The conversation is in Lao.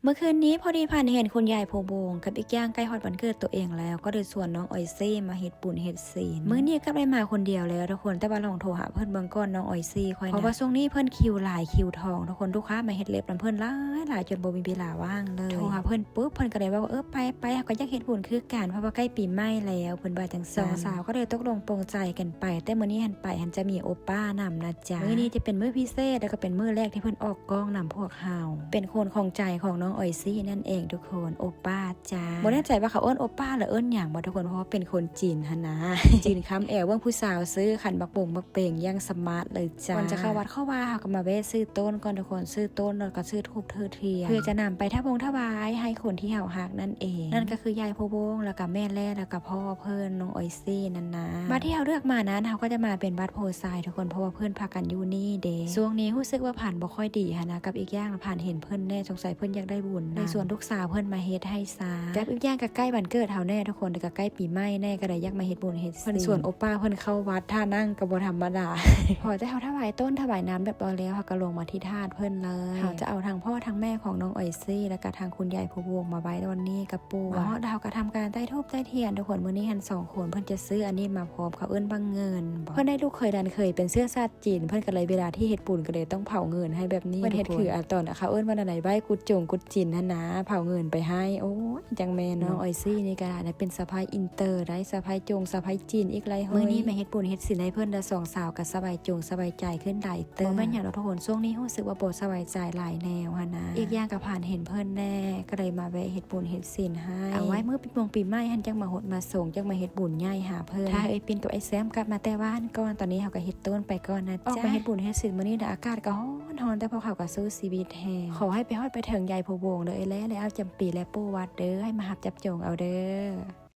ມື້ຄືນນີ້ພໍດີຝັນເຫັນຄຸນຍາຍຜູ້ວົງ ກັບອີກຢ່າງໃກ້ຮອດວັນເກີດໂຕເອງແລ້ວ ກໍເລີຍຊວນນ້ອງອອຍຊີມາເຮັດບຸນເຮັດສິນ. ມື້ນີ້ກັບໄດ້ມາຄົນດຽວແລ້ວທຸກຄົນ ແຕ່ວ່າລອງໂທຫາເພິ່ນເບິ່ງກ່ອນ ນ້ອງອອຍຊີຂ້ອຍນະ ເພາະວ່າຊ່ວງນີ້ເພິ່ນຄິວຫຼາຍຄິວທອງທຸກຄົນ ລູກຄ້າມາເຮັດເລັບນຳເພິ່ນຫຼາຍໆ ຈົນບໍ່ມີເວລາວ່າງເລີຍ. ໂທຫາເພິ່ນປຸບ ເພິ່ນກໍເລີຍເວົ້າວ່າ ເອີ ໄປໆ ເຮົາກໍຢາກເຮັດບຸນຄືກັນ ເພາະວ່າໃກ້ປີໃໝ່ແລ້ວ ເພິ່ນວ່າຈັ່ງຊັ້ນ. ສອງສາວກໍເລີຍຕົກລົງປົງໃຈກັນໄປ ແຕ່ມື້ນີ້ຫັ້ນໄປຫັ້ນຈະມີໂອປ້ານຳນະ ຈ້າ ມື້ນີ້ຈະເປັນມື້ພິເສດ ແລ້ວກໍເປັນມື້ແລກທີ່ເພິ່ນອອກກ້ອງນຳພວກເຮົາ ເປັນຄົນຂອງໃຈຂອງນ້ອງອອຍຊີນັ້ນເອງທຸກຄົນ ໂອປ້າຈ້າ. ບໍ່ແນ່ໃຈວ່າເຂົາເອີ້ນໂອປ້າ ຫຼື ເອີ້ນຫຍັງບໍ່ທຸກຄົນ ເພາະວ່າເປັນຄົນຈີນຫັ້ນນະ ຈີນຄຳແອວ ເບິ່ງຜູ້ສາວຊື້ ຂັນບັກບົງບັກເບັງຢ່າງສະມາດເລີຍຈ້າ. ກ່ອນຈະເຂົ້າວັດເຂົ້າວາ ເຮົາກໍມາແວະຊື້ຕົ້ນກ່ອນທຸກຄົນ ຊື້ຕົ້ນ ແລ້ວກໍຊື້ທູບຖືກທຽນ ເພື່ອຈະນຳໄປຖະບົງຖະຫວາຍໃຫ້ຄົນທີ່ເຮົາຮັກນັ້ນເອງ ນັ້ນກໍຄືຍາຍຜູ້ວົງ ແລ້ວກໍແມ່ແລ ແລ້ວກໍພໍ່ເພິ່ນ ນ້ອງອອຍ ຊີ້ນັ້ນນະ. ບັດທີ່ເຮົາເລືອກມານັ້ນ ເຮົາກໍຈະມາເປັນວັດໂພຊາຍທຸກຄົນ ເພາະວ່າເພິ່ນພາກັນຢູ່ນີ້ເດ້. ຊ່ວງນີ້ຮູ້ສຶກວ່າຝັນບໍ່ຄ່ອຍດີຫັ້ນນະ ກັບອີກຢ່າງຝັນເຫັນເພິ່ນແດ່ ສົງໄສເພິ່ນຢາກໄດ້ບຸນນຳ ເລີຍຊວນລູກສາວເພິ່ນມາເຮັດໃຫ້ຊະ ກັບອີກຢ່າງກໍໃກ້ວັນເກີດເຮົາແດ່ທຸກຄົນ ແລ້ວກໍໃກ້ປີໃໝ່ແດ່ ກໍເລີຍຢາກມາເຮັດບຸນເຮັດສິນ. ເພິ່ນຊວນໂອປ້າເພິ່ນເຂົ້າວັດ ທ່ານັ່ງກໍບໍ່ທຳມະດາ ພໍແຕ່ເຮົາຖວາຍຕົ້ນຖວາຍນ້ຳຮຽບຮ້ອຍແລ້ວ ເຮົາກໍລົງມາທີ່ທາດເພິ່ນເລີຍ. ເຮົາຈະເອົາທັງພໍ່ທັງແມ່ຂອງນ້ອງອອຍຊີ ແລ້ວກໍທັງຄຸນຍາຍຜູ້ວົງມາໄວ້ບ່ອນນີ້ກັບ ປູ່ ມາຮອດເຮົາກໍທຳການໄຕ້ທູບໄຕ້ທຽນທຸກຄົນ. ມື້ນີ້ຫັ້ນສອງຄົນເພິ່ນຈະຊື້ອັນນີ້ມາພ້ອມ ເຂົາເອີ້ນວ່າເງິນບໍ ເພິ່ນໄດ້ລູກເຂີຍຫຼານເຂີຍເປັນເຊື້ອຊາດຈີນ ເພິ່ນກໍເລີຍເວລາທີ່ເຮັດບຸນກໍເລີຍຕ້ອງເຜົາເງິນໃຫ້ແບບນີ້. ເພິ່ນເຮັດຄື ອາ ຕອນເຂົາເອີ້ນວ່າແນວໃດ ໄຫວ້ກຸດຈົງກຸດຈີນຫັ້ນນາ ເຜົາເງິນໄປໃຫ້. ໂອ້ຍ ຈັ່ງແມ່ນເນາະ ນ້ອງອອຍຊີນີ້ກໍໄດ້ເປັນສະໃພ້ອິນເຕີໄດ້ ສະໃພ້ຈົງສະໃພ້ຈີນອີກຫຼາຍເຮີ້ຍ. ມື້ນີ້ມາເຮັດບຸນເຮັດສິນໃຫ້ເພິ່ນ ແລ້ວສອງສາວກໍສະບາຍຈົງສະບາຍໃຈຂຶ້ນຫຼາຍ ບໍ່ແມ່ນຫຍັງດອກທຸກຄົນ ຊ່ວງນີ້ຮູ້ສຶກວ່າບໍ່ສະບາຍໃຈຫຼາຍແນວຫັ້ນນະ ອີກຢ່າງກໍຝັນເຫັນເພິ່ນແດ່ ກໍເລີຍມາແວະເຮັດບຸນເຮັດສິນໃຫ້. ເອົາໄວ້ມື້ປີມງປີໃໝ່ຫັ້ນຈັ່ງມາຫົດມາສົງ ຈັ່ງມາເຮັດບຸນໃຫຍ່ຫາເພິ່ນ. ຖ້າເອື້ອຍປິ່ນກັບອ້າຍແຊມກັບມາແຕ່ບ້ານກ່ອນ ຕອນນີ້ເຮົາກໍເຮັດຕົ້ນໄປກ່ອນນະ ອອກມາເຮັດບຸນເຮັດສິນມື້ນີ້ນະ ອາກາດກໍຮ້ອນໆ ແຕ່ພວກເຮົາກໍສູ້ຊີວິດແຮງ. ຂໍໃຫ້ໄປຮອດໄປເຖິງຍາຍຜູ້ວົງເດີ ເອື້ອຍແລ ແລະ ອ້າຍຈຳປີ ແລະ ປູ່ວັດເດີ ໃຫ້ມາຮັບຈັບຈົງເອົາເດີ.